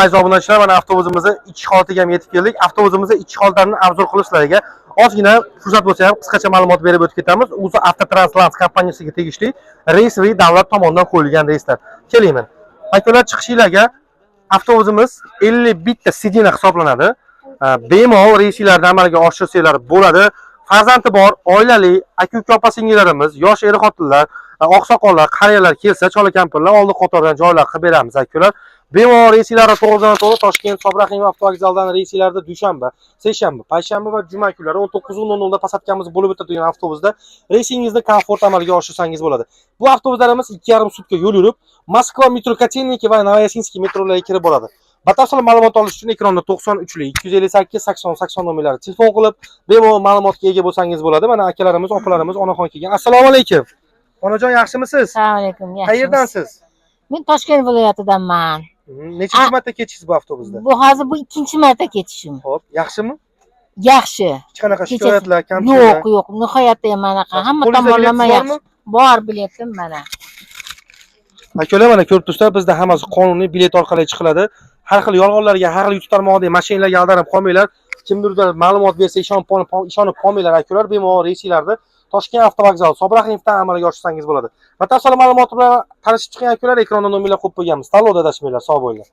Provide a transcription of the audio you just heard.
Aziz obunachilar, mana avtobusimizni ichki holatiga ham yetib keldik. Avtobusimizni ichki holatlarini обзор qilib, sizlarga ozgina fursat bo'lsa ham qisqacha ma'lumot berib o'tib ketamiz. O'zi Avtotranslans kompaniyasiga tegishli reysli, davlat tomonidan qo'yilgan reyslar. Kelinglar. Akalar, chiqishinglarga avtobusimiz 51 ta сиденье hisoblanadi. Bemalol reyslarni amalga oshirsanglar bo'ladi. Farzandi bor, oilali aka-uka, opa singillarimiz, yosh er xotinlar, oqsoqollar, qariyalar kelsa, chola kampirlar oldi qatordan joylar qilib beramiz, akalar. Bemalol reyslarni to'g'ridan to'g'ri Toshkent Sobir avtovokzalidan reyslarda dushanba, seshanba, payshanba va juma kunlari 19:00 da посадка miz bo'lib o'tadigan avtobusda reysingizni komfort amalga oshirsangiz bo'ladi. Bu avtobuslarimiz 2,5 sutka yo'l yurib, Moskva metro Kotelniki va Novoosinskiy metrolariga kirib boradi. Batafsil ma'lumot olish uchun ekranda 93 258 80 80 nomerlari telefon qilib, bemalol ma'lumotga ega bo'lsangiz bo'ladi. Mana akalarimiz, opalarimiz, onaxon kelgan. Assalomu alaykum. Onajon, yaxshimisiz? Assalomu alaykum. Yaxshimisiz? Qayerdansiz? Men Toshkent viloyatidanman. Nechinchi marta ketishingiz bu avtobusda? Bu hozir bu ikkinchi marta ketishim. Xo'p, yaxshimi? Yaxshi. Hech qanaqa Kechasi- shikoyatlar, kamchiliklar? Yo'q, nihoyatda ham anaqa hamma Qo'lingizda tomonlama biletingiz bormi? yaxshi. Bor, biletim mana. Akalar, mana ko'rib turibsizlar, bizda hammasi qonuniy bilet orqali chiqiladi. Har xil yolg'onlarga, har xil YouTube tarmog'idagi mashinalarga aldanib qolmanglar. Kimdirlar ma'lumot bersa ishonib qolmanglar, akalar. Bemalol reyslarni Toshkent avtovokzali Sobir amalga oshirsangiz bo'ladi. Batafsil ma'lumot bilan tanishib chiqing, akalar, ekranda nomerlar qo'yib qo'yganmiz. Tanlovda adashmanglar, sog' bo'linglar.